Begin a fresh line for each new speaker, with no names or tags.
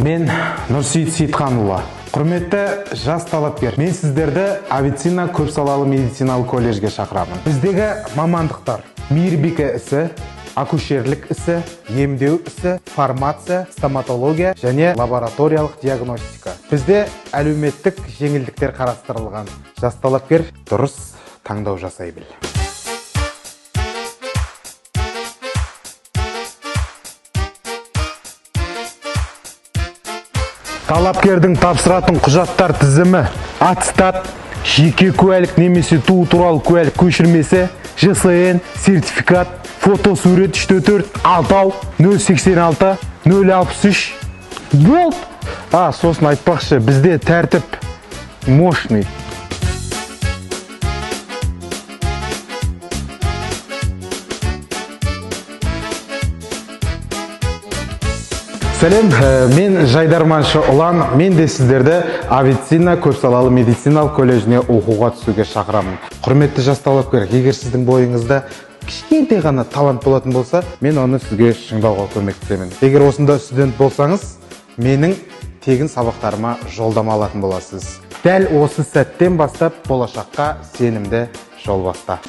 Мен Нұрсейіт Сейітханұлы. Құрметті жас талапкер, мен сіздерді Авиценна көпсалалы медициналық колледжге шақырамын. Біздегі мамандықтар: мейірбике ісі, акушерлік ісі, емдеу ісі, фармация, стоматология және лабораториялық диагностика. Бізде әлеуметтік жеңілдіктер қарастырылған. Жас талапкер, дұрыс таңдау жасай біл. Талапкердің тапсыратын құжаттар тізімі: аттестат, жеке куәлік немесе туу туралы куәлік көшірмесі, ЖСН, сертификат, фотосурет 3-4, 6, 086, 063. Болды. Сосын айтпақшы, бізде тәртіп мощный. Сәлем, мен жайдарманшы Ұлан, мен де сіздерді Авиценна көпсалалы медициналық колледжіне оқуға түсуге шақырамын. Құрметті жас талапкер, егер сіздің бойыңызда кішкентай ғана талант болатын болса, мен оны сізге шыңдауға көмектесемін. Егер осында студент болсаңыз, менің тегін сабақтарыма жолдама алатын боласыз. Дәл осы сәттен бастап болашаққа сенімді жол баста.